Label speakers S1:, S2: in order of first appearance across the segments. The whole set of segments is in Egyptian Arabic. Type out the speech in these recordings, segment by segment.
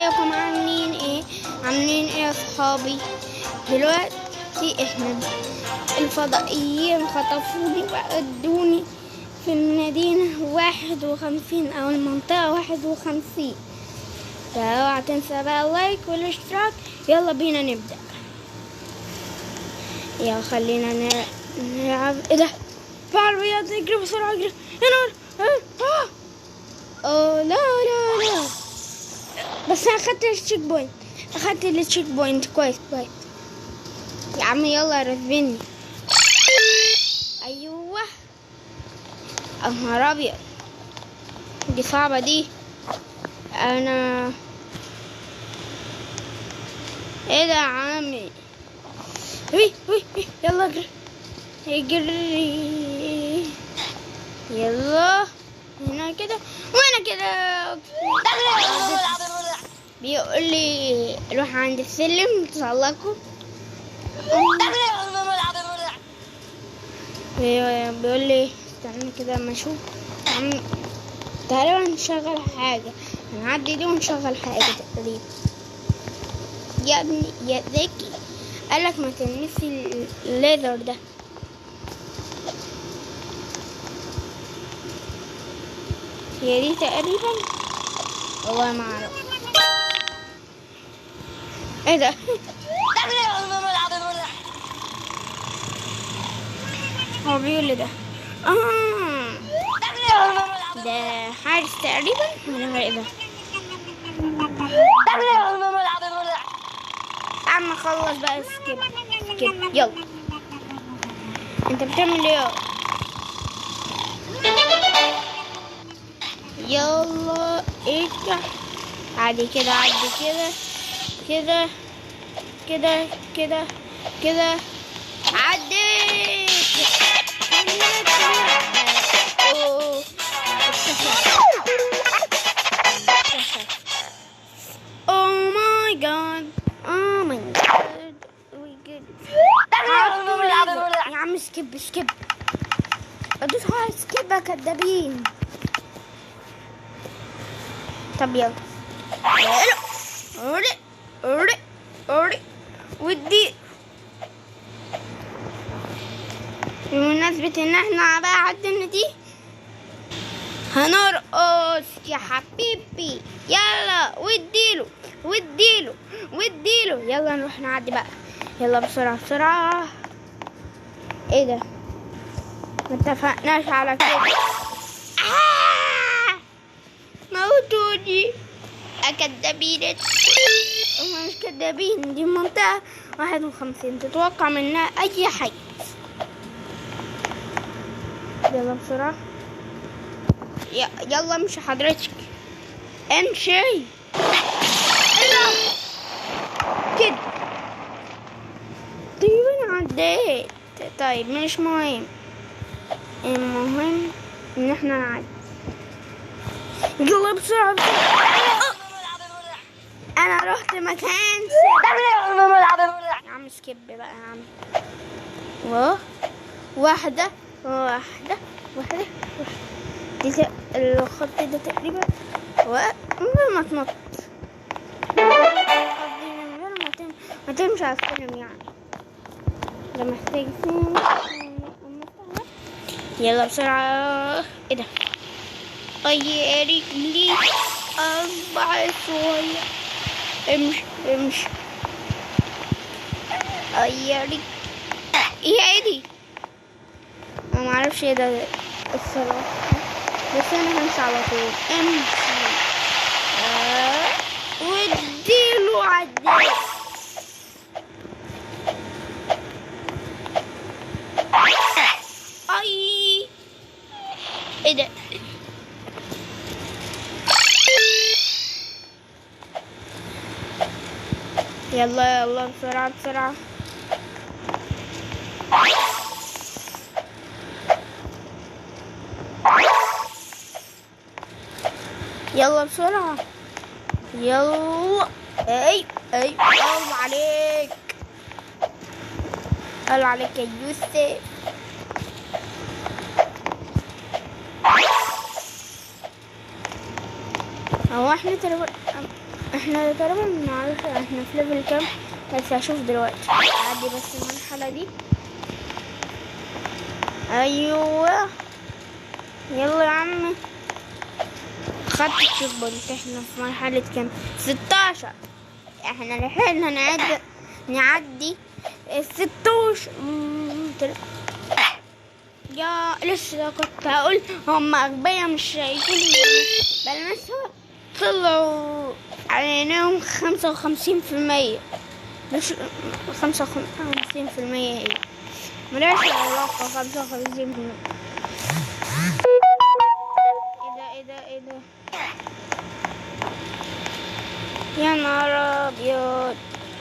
S1: ازيكم؟ عاملين ايه؟ عاملين ايه يا صحابي؟ دلوقتي احنا الفضائيين خطفوني وادوني في المدينة 51 او المنطقة 51. فاوعى تنسى بقى ال like والاشتراك. يلا بينا نبدأ. يا خلينا نلعب. ايه ده؟ في عربيات، اجري بسرعة اجري. يا نار! اه لا لا لا، بس انا اخدت ال checkpoint، اخدت ال checkpoint. كويس كويس يا عم. يلا رتبني. ايوه يا نهار ابيض، دي صعبة دي. انا ايه ده يا عمي؟ وي وي وي. يلا اجري اجري. يلا هنا كده وانا كده. بيقول لي روح عند السلم تسلقه. بيقول لي استنى كده اما اشوف. تقريبا نشغل حاجة، هنعدي دي ونشغل حاجة تقريبا. يا ابني يا ذكي، قالك ما تلمسي الليزر ده. هي دي تقريبا، والله ما اعرف ايه ده. هو بيقول لي ده ده حارس تقريبا ولا ايه ده؟ عم خلص بقى. skip skip. يلا انت بتعمل ايه؟ يلا افتح. عادي كده، عدي كده كده كده كده كده، عدي. Oh my god, oh my god, we good. يا عم skip skip، ادوس على skip يا كدابين. طب يلا اوري اوري ودي. بمناسبة ان احنا بقى عدينا دي هنرقص يا حبيبي. يلا واديله واديله واديله. يلا نروح نعدي بقى. يلا بسرعة بسرعة. ايه ده؟ ما اتفقناش على كده. موتوني كدابين. هما مش كدابين، دي منطقة 51 تتوقع منها اي حاجة. يلا بسرعة. يلا امشي حضرتك، امشي كده. طيب انا عديت. طيب مش مهم، المهم ان احنا نعدي. يلا بسرعة بسرعة. انا رحت مكان يا عم. skip بقى يا عم. واحدة واحدة واحدة واحدة. دي الخط ده تقريبا من غير ما تنط، قصدي من غير ما تمشي على السلم يعني. ده محتاج سلم. يلا بسرعة. ايه ده؟ اي رجلي أربعة شوية. امشي امشي. اي رجلي ايه دي؟ انا معرفش ايه ده الصراحة، بس انا همشي على طول. امشي واديله عدي. اي ايه ده؟ يلا يلا بسرعة بسرعة. يلا بسرعة. يلا اي اي. الله عليك، الله عليك يا يوسف. هو احنا احنا تقريبا معرفش احنا في level كام، بس هشوف دلوقتي. اعدي بس المرحلة دي. ايوه يلا يا عم، خدت ال checkpoint. احنا في مرحلة كام؟ 16. احنا لحقنا نعدي 16. يا لسه كنت هقول هم اغبياء مش شايفين بلمسها، طلعوا عليناهم 55%. مش 55%، هي ملهاش علاقة 55%. ايه ده ايه ده ايه ده؟ يا نهار ابيض،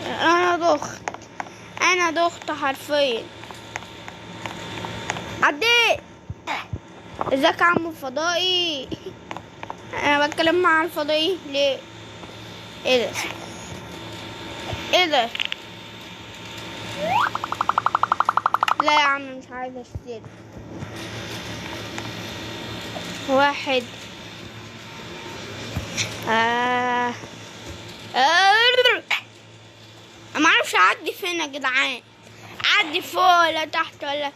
S1: انا دخت، انا دخت حرفيا. عديت. ازيك يا عم الفضائي؟ انا بتكلم مع الفضائي ليه؟ ايه ده ايه ده؟ لا يا عم مش عايزه اشتري. واحد. ما اعرفش اعدي فين يا جدعان، اعدي فوق ولا تحت ولا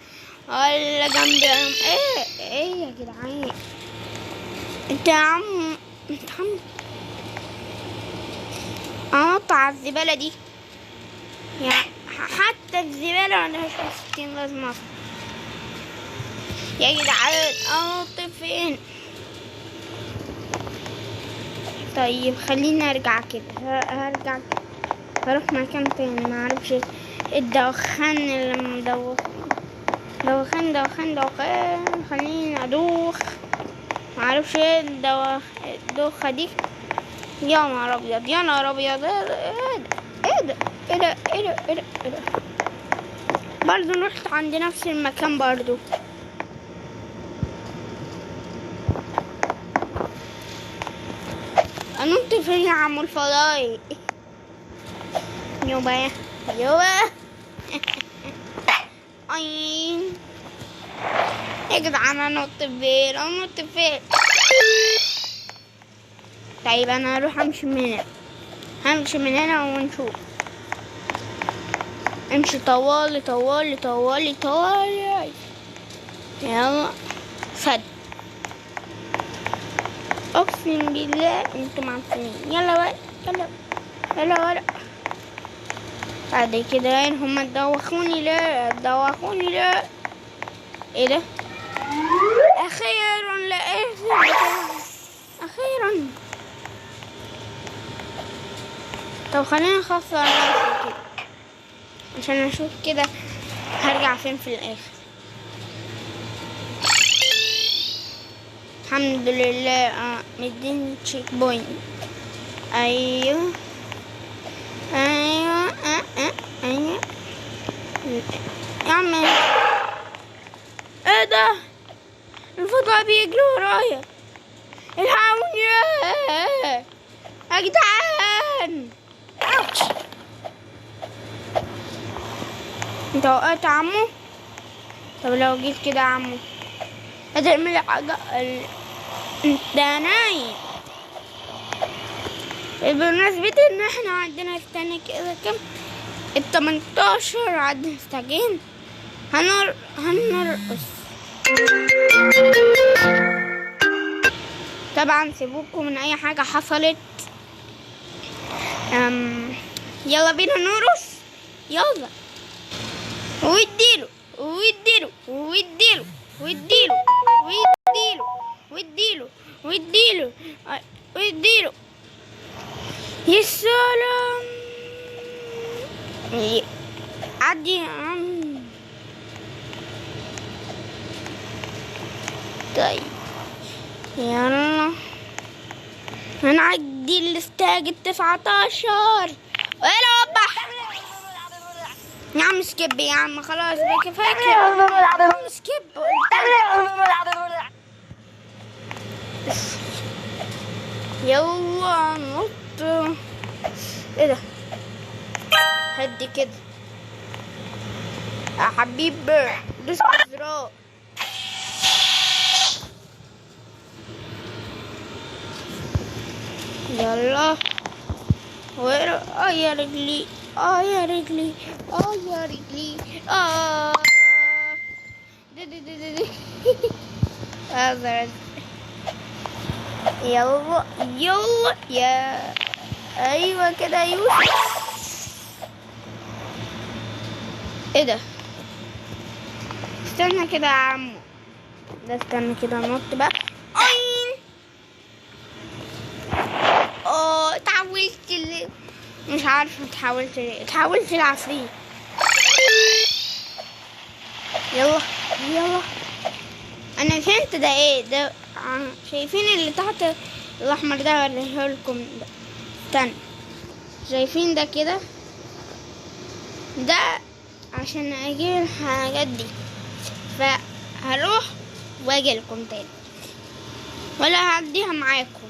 S1: جنب. ايه ايه يا جدعان؟ انت يا عم، انت عم انط على الزبالة دي، يعني حتى الزبالة ملهاش 60 لازمة يا جدعان. انط فين؟ طيب خليني ارجع كده، هرجع هروح مكان تاني. معرفش الدخان اللي مدوخ، دوخان دوخان دوخان، خليني ادوخ. معرفش ايه الدوخة دي. يا نهار ابيض يا نهار ابيض، ايه ده ايه ده ايه ده ايه ده ايه ده؟ برضو رحت عند نفس المكان برضو. انط فين يا عم الفضائي؟ يوبا يوبا. اي يا جدعان انط فين؟ انط فين؟ طيب انا هروح امشي من هنا، همشي من هنا ونشوف. امشي طوالي طوالي طوالي طوالي. يلا صد، اقسم بالله انتم معفنين. يلا بقى يلا يلا ورا. بعد كده هما دوخوني لا دوخوني لا. ايه ده؟ اخيرا لقيت، اخيرا. طب خلينا نخسر نفسي كده عشان اشوف كده هرجع فين في الاخر. الحمد لله مديني checkpoint. ايوه ايوه ايوه يا عم. ايه ده؟ الفضاء بيجري ورايا، الحقوني يا جدعان. انت وقعت يا عمو؟ طب لو جيت كده يا عمو هتعمل حاجة؟ انت نايم. بمناسبة ان احنا عندنا استنى كده كم 18 عندنا محتاجين هنرقص. طبعا سيبوكم من اي حاجة حصلت. يلا بينا نرقص، يلا واديله واديله واديله واديله واديله واديله واديله واديله. يا سلام عدي يا عم. طيب يلا هنعدي ال stage 19. ولا وضح يا عم، skip يا عم، خلاص بقى كفايه كده، skip. يلا نط. ايه ده؟ هدي كده يا حبيبي، دوس زرار. يلا اه يا رجلي، اه يا رجلي، اه يا رجلي، اه دي دي دي دي. يلا يلا يا ايوه كده يا يوسف. ايه ده؟ استنى كده يا عمو، ده استنى كده نط بقى. اي اه اتحولت ليه؟ مش عارفه اتحولت ليه، اتحولت لعفريت. يلا يلا، انا فهمت ده ايه ده. شايفين اللي تحت الاحمر ده؟ اوريه لكم ده، استنى. شايفين ده كده؟ ده عشان اجيب الحاجات دي، فهروح واجي لكم تاني ولا هعديها معاكم.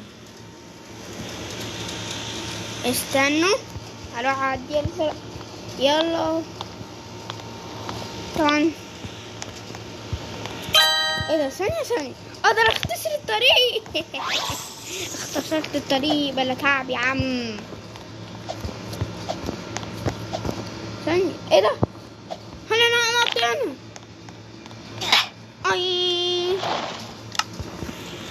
S1: استنوا هروح اعديها بسرعة. يلا طبعا. ايه ده؟ ثانية ثانية، اقدر اختصر الطريق. اختصرت الطريق بلا تعب يا عم. ثانية، ايه ده؟ هل انا نط انا؟ اي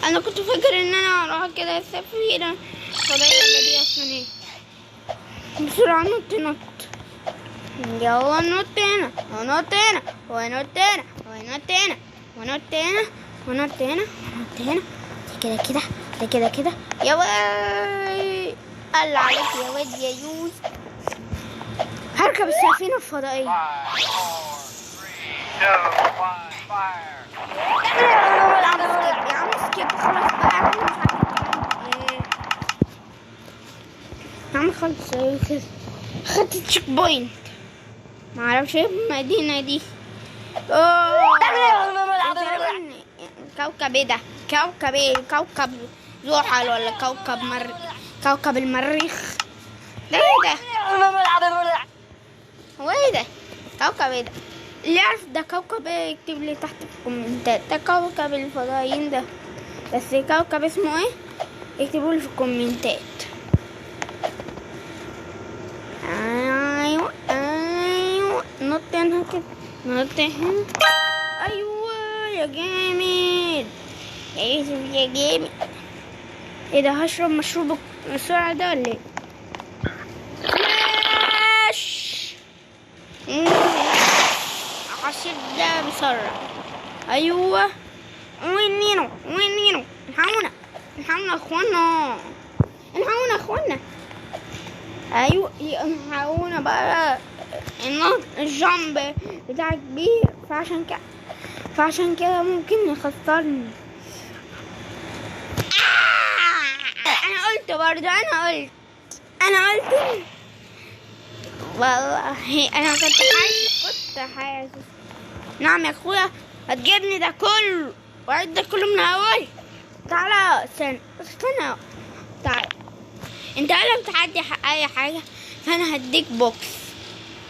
S1: انا كنت فاكر ان انا هروح كده السفينة الفضائية دي اصلا ايه. بسرعة نط نط، يلا نط هنا ونط هنا ونط هنا ونط هنا ونط هنا ونط هنا ونط هنا كده كده ده كده كده. يا وي قال عليك يا واد يا يوسف. هركب السفينة الفضائية. يا عم skip، يا عم skip، خلاص بقى انا مش عارفة ايه يا عم. خلص خدت checkpoint. معرفش ايه المدينة دي. كوكب ايه ده؟ كوكب ايه؟ كوكب زحل ولا كوكب كوكب المريخ؟ ده ايه ده؟ هو ايه ده؟ كوكب ايه ده؟ اللي يعرف ده كوكب ايه يكتب لي تحت في الكومنتات. ده كوكب الفضائيين ده، بس كوكب اسمه ايه؟ اكتبوا لي في الكومنتات. ايوه ايوه، نط هنا كده، نط هنا. ايوه يا جامد يا يوسف يا جامد. ايه ده؟ هشرب مشروب السرعة ده ولا ايه؟ ماشي عصير ده بسرعة. ايوه وينينو وينينو، الحقونا الحقونا اخوانا، الحقونا اخوانا. ايوه الحقونا بقى. النط الجامب بتاعك كبير، فعشان كده ممكن يخسرني. انا قلت برضه، انا قلت والله انا كنت حاسس. نعم يا اخويا، هتجيبني ده كله وعد ده كله من الاول. تعالى استنى استنى، تعالى انت قبل ما تعدي اي حاجه فانا هديك box.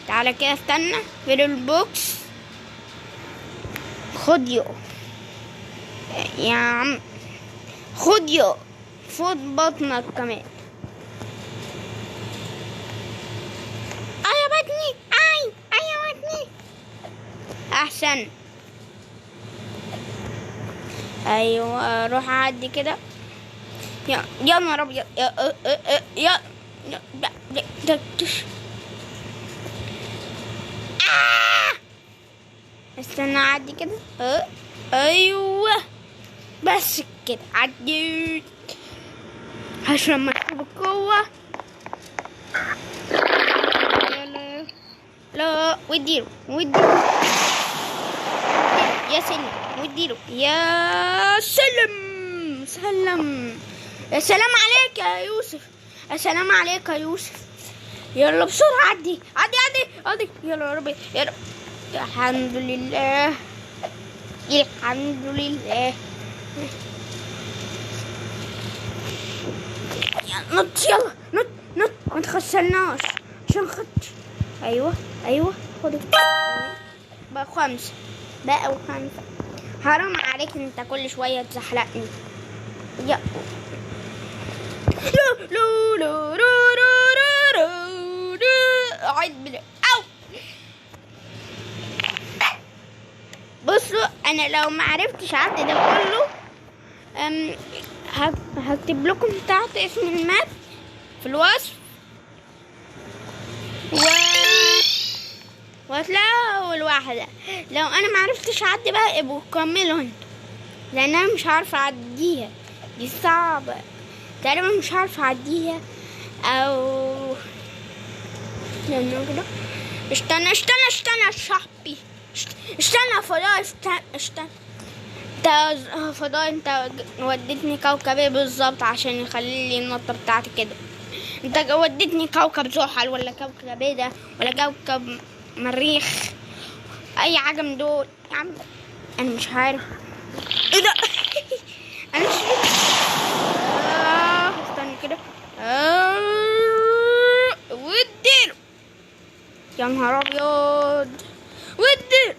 S1: تعالى كده استنى، فين ال box؟ خد يو يا عم، خد يو، خد بطنك كمان. يا بطني، اي اي يا بطني، احسن. ايوه روح اعدي كده. يا نهار ابيض، يا يا يا استنى اعدي كده. ايوه بس كده عديت. هشرب مشروب القوة. لا لا لا، واديله واديله يا سلم، واديله يا سلم سلم. يا سلام عليك يا يوسف، يا سلام عليك يا يوسف. يلا بسرعة عدي عدي عدي عدي. يلا يا ربي يا رب. الحمد لله الحمد لله. نط يلا نط نط، ما تخسرناش عشان خط. ايوه ايوه خد بقى خمسة، بقى وخمسة. حرام عليك انت كل شوية تزحلقني. يا لا لا لا لا لا. انا لو ما عرفتش اعدي ده كله هكتب لكم تحت اسم ال map في الوصف، وهتلاقوا الواحدة. لو انا ما عرفتش اعدي بقى ابقوا كملوا انتوا، لان انا مش عارفة اعديها، دي صعبة تقريبا، مش عارفة اعديها. او لانه كده استنى استنى استنى يا صاحبي، استنى فضاء، استنى استنى انت فضاء، انت وديتني كوكب ايه بالظبط عشان يخلي لي النطة بتاعتي كده؟ انت وديتني كوكب زحل ولا كوكب ايه ده ولا كوكب مريخ، اي حاجة من دول يا عم. انا مش عارف ايه ده. انا مش استنى كده، واديله يا نهار ابيض، واديله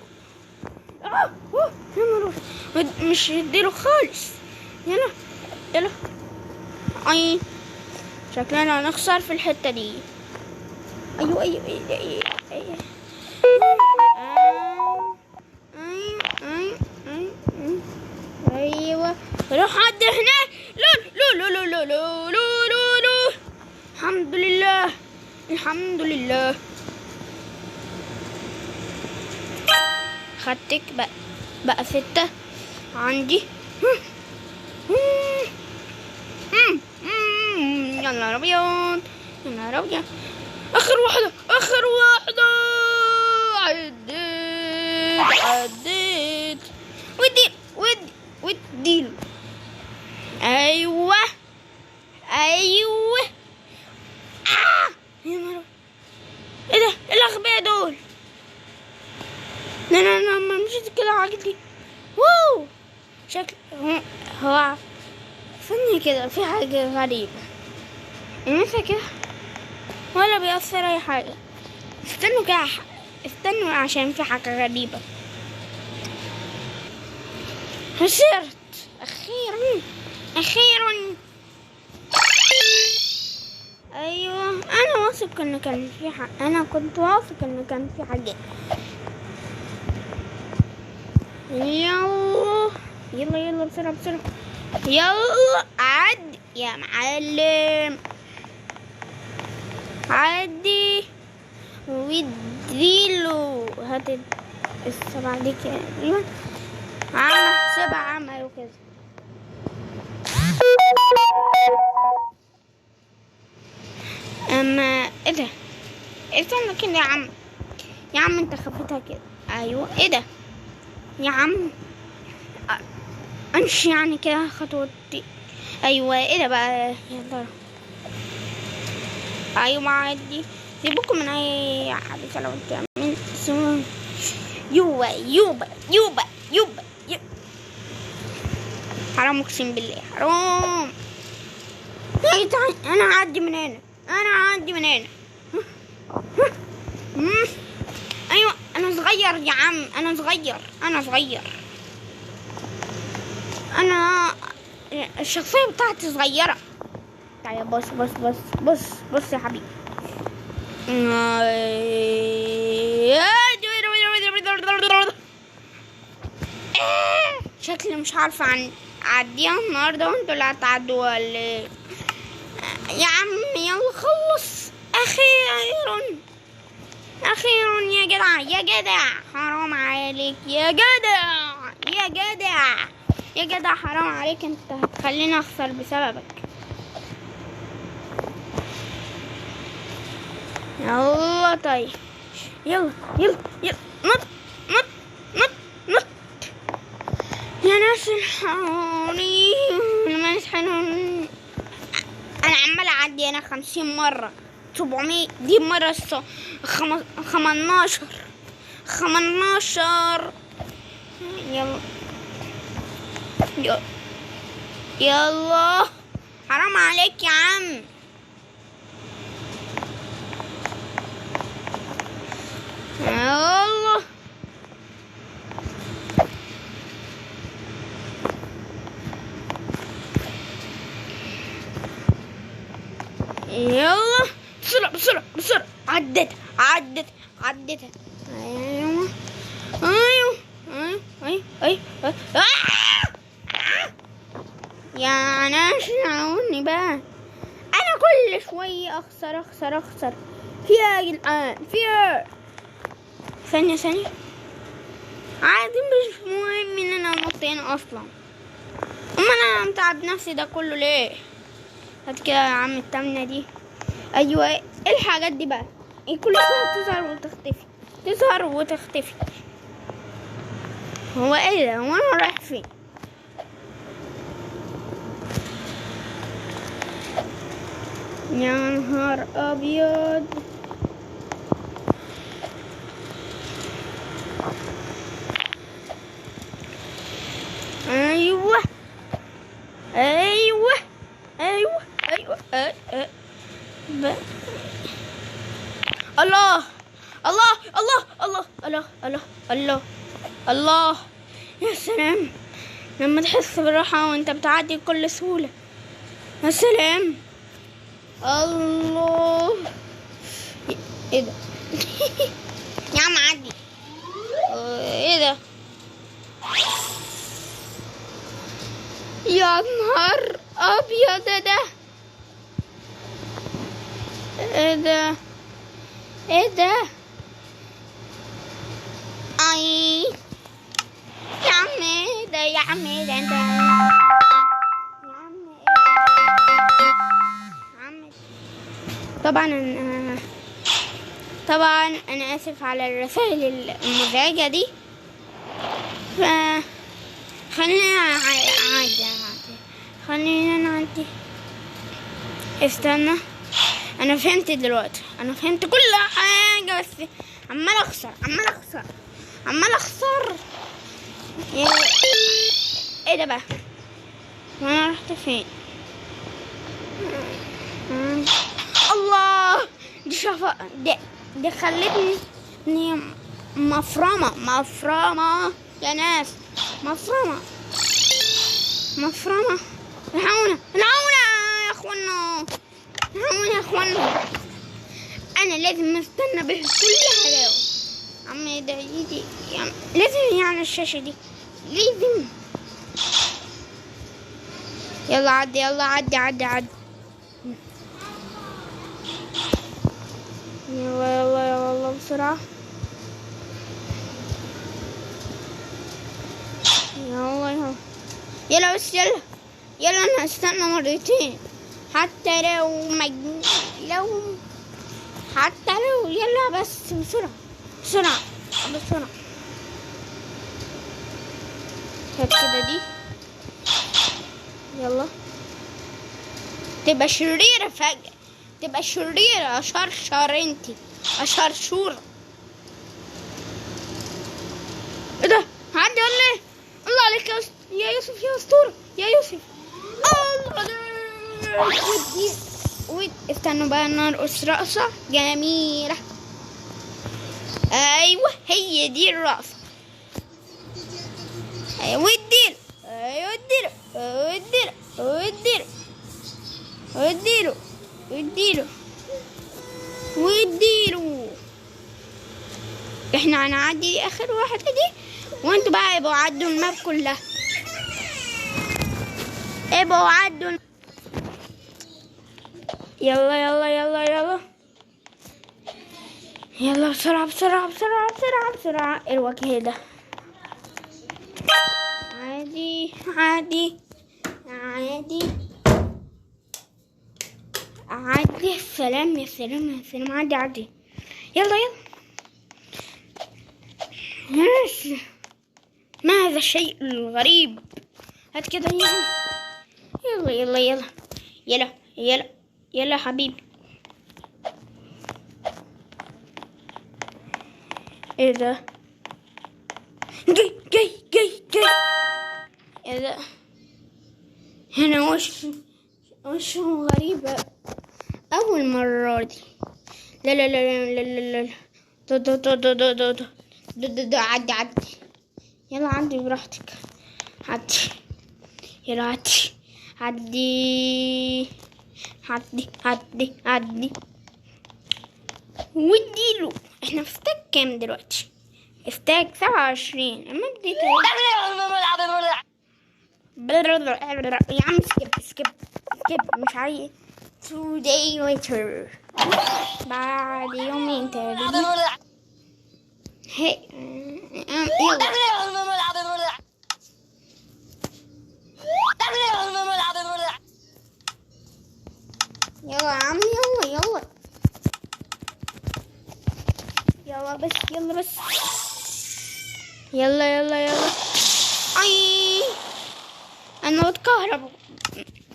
S1: يا نهار ابيض، مش اديله خالص. يلا يلا، اي شكلنا هنخسر في الحتة دي. ايوه ايوه ايوه ايوه ايوه ايوه، روح عد هناك. لا لا لا لا لا لا لا لا، الحمد لله الحمد لله. خدتك بقى 6 عندي. يا نهار ابيض يا نهار ابيض، اخر واحدة اخر واحدة. عديت عديت، ودي ودي وديله. ايوه ايوه، يا نهار ايه ده؟ ايه الاغبياء دول؟ لا لا لا، ما مشيت كده عجلتي. واو، شكل هو استني كده، في حاجة غريبة مثلا كده ولا بيأثر أي حاجة. استنوا كده، استنوا عشان في حاجة غريبة. خسرت أخيرا أخيرا. أيوة أنا واثق إن كان في حاجة، أنا كنت واثق إن كان في حاجة. يلا يلا يلا بسرعة بسرعة، يلا عد يا معلم، عدي واديله. هات السبعة دي كده، عمل 7 عملوا كده. اما ايه ده؟ استنى كده يا عم، يا عم انت خفتها كده. ايوه ايه ده يا عم؟ امشي يعني كده خطوتي. ايوه ايه ده بقى يا ترى؟ ايوه عادي، سيبكم من اي حاجة لو انت يوبا يوبا يوبا يوبا. حرام اقسم بالله حرام. انا هعدي من هنا، انا هعدي من هنا. ايوه انا صغير يا عم، انا صغير، انا صغير، انا الشخصية بتاعتي صغيرة. تعالى بص بص بص بص بص يا حبيبي. شكلي مش عارفه عن اعديها النهارده، وانتوا اللي هتعدوا ولا ايه؟ يا عم يلا خلص. اخيرا اخيرا يا جدع يا جدع، حرام عليك يا جدع يا جدع يا جدع، حرام عليك، انت هتخليني اخسر بسببك. يلا طيب يلا يلا يلا، نط نط نط نط يا ناس الحقوني، ما الحقوني. انا عمال اعدي انا 50 مرة، 700 دي مرة، 15 15. يلا يلا، حرام عليك يا عم. يلا يلا بسرعة بسرعة بسرعة، عدت عدت عدتها. ايوه ايوه اي اي اي. يا ناس عاوني بقى، انا كل شوية اخسر اخسر اخسر. في ايه يا جدعان؟ في ايه؟ ثانية ثانية، عادي مش مهم ان انا انط هنا اصلا. اما انا متعب نفسي ده كله ليه؟ هات كده يا عم التامنة دي. ايوه ايه الحاجات دي بقى؟ ايه كل شوية تظهر وتختفي، تظهر وتختفي. هو ايه ده؟ هو انا رايح فين؟ يا نهار ابيض. ايوه ايوه ايوه ايوه ايوه. الله الله الله الله الله الله الله الله. يا سلام لما تحس بالراحة وانت بتعدي بكل سهولة. يا سلام. الله ايه ده؟ يا عم عدي. ايه ده؟ يا نهار ابيض ده. ايه ده؟ ايه ده؟ اي يا عم ايه ده؟ يا عم ايه ده انت؟ يا عم ايه ده؟ عم. طبعا انا اسف على الرسائل المزعجة دي. ف خلينا عادي عادي، خلينا نعدي. استنى، انا فهمت دلوقتي، انا فهمت كل حاجة، بس عمال اخسر عمال اخسر عمال اخسر. ايه ده بقى؟ وانا رحت فين؟ الله، دي شفا، دي خلتني مفرمة مفرمة يا ناس، مفرمة مفرمة. الحقونا الحقونا يا اخوانا، الحقونا يا اخوانا. انا لازم استنى بكل حلاوة. عم ده ايدي يعني لازم، يعني الشاشة دي لازم. يلا عدي يلا عدي عدي عدي. يلا يلا يلا بسرعة. يلا يلا يلا بس يلا يلا. انا هستنى مرتين حتى لو مجنون، لو حتى لو. يلا بس بسرعة بسرعة بسرعة. هات كده دي. يلا تبقى شريرة فجأة، تبقى شريرة. أشرشر انتي، أشرشورة. ايه ده؟ هعدي ولا ايه؟ الله عليك يا يوسف، يا أسطورة يا يوسف. الله ودي. استنوا بقى نرقص رقصة جميلة. ايوه هي دي الرقصة. ايوه اديله، ايوه اديله، اديله اديله اديله اديله واديله. احنا هنعدي اخر واحدة دي، وانتوا بقى يبقوا عدوا الماب كلها، ابقوا عدوا. يلا يلا يلا يلا يلا بسرعة بسرعة بسرعة بسرعة بسرعة. الوجه ده عادي عادي عادي عادي. السلام يا سلام يا سلام. عادي عادي. يلا يلا. ماشي. ما هذا الشيء الغريب؟ هات كده. يلا يلا يلا يلا يلا يلا حبيبي. ايه ده؟ جاي جاي جاي جاي. ايه ده؟ هنا وشه غريبة أول مرة دي. لا لا لا لا لا لا لا دو دو دو دو دو دو دو دو. عدي عدي. يلا عدي براحتك، عدي. يلا عدي عدي عدي عدي عدي واديله. احنا في step كام دلوقتي؟ stack 27. ال map دي يا عم skip skip skip، مش عايز. 2 day later، بعد يومين تقريبا. هي يلا يلا يا عم، يلا يلا يلا بس، يلا بس، يلا يلا يلا. اي انا بتكهرب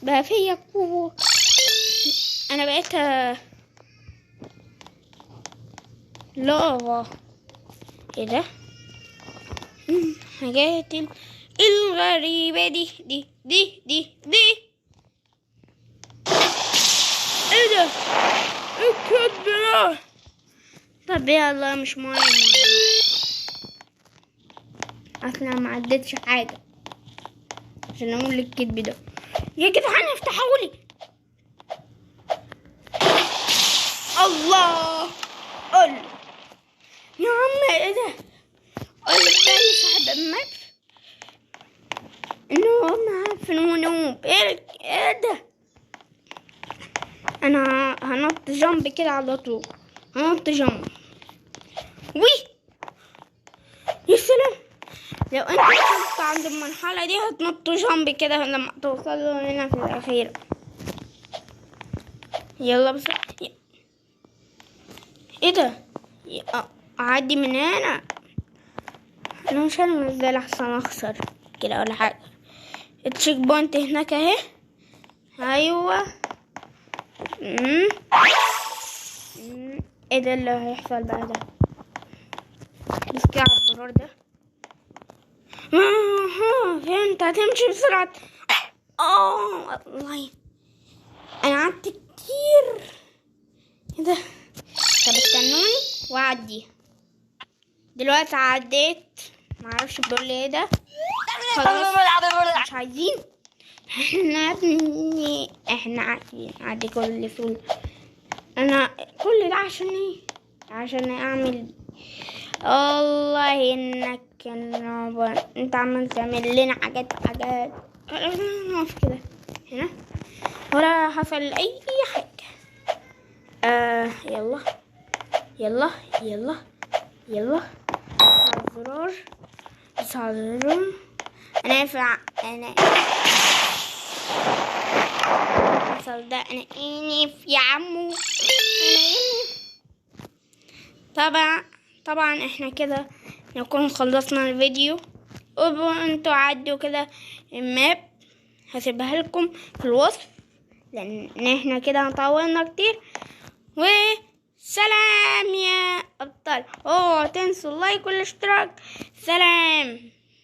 S1: بقى فيا قوة، انا بقيت لافا. ايه ده؟ حاجات الغريبة دي دي دي دي دي. ايه ده؟ ايه الكذب ده؟ طب يلا مش مهم، اصلا ما عدتش حاجة عشان اقول الكذب ده. يا جدعان افتحولي. الله قول يا عم، ايه ده؟ قول بالي صاحب ال map انه هو معفن و noob. ايه ده؟ انا هنط jump كده على طول، هنط jump. وي يا سلام، لو انت وصلت عند المرحلة دي هتنط jump كده لما توصل له هنا في الأخير. يلا بس. ايه ده؟ اعدي من هنا؟ انا مش هنزل، احسن اخسر كده ولا حاجة. ال checkpoint هناك اهي. ايوه. ايه ده اللي هيحصل بقى ده؟ بس كده على الزرار ده. فهمت، هتمشي بسرعة. والله انا قعدت كتير. ايه ده؟ طب استنوني واعدي. دلوقتي عديت، معرفش بيقول لي ايه ده. خلاص مش عايزين، احنا ابني احنا عايزين عدي كل فول. انا كل ده عشان ايه؟ عشان اعمل. والله انك انت عمال تعمل لنا حاجات حاجات. خلاص نقف كده هنا ولا حصل اي حاجة. يلا يلا يلا يلا، الزرار الزرار. انا انا حصل ده. انا انف يا عمو، انا طبعا احنا كده نكون خلصنا الفيديو. وانتوا عدوا كده ال map، هسيبها لكم في الوصف لان احنا كده طولنا كتير. وسلام يا ابطال، اوعوا تنسوا ال like والاشتراك. سلام.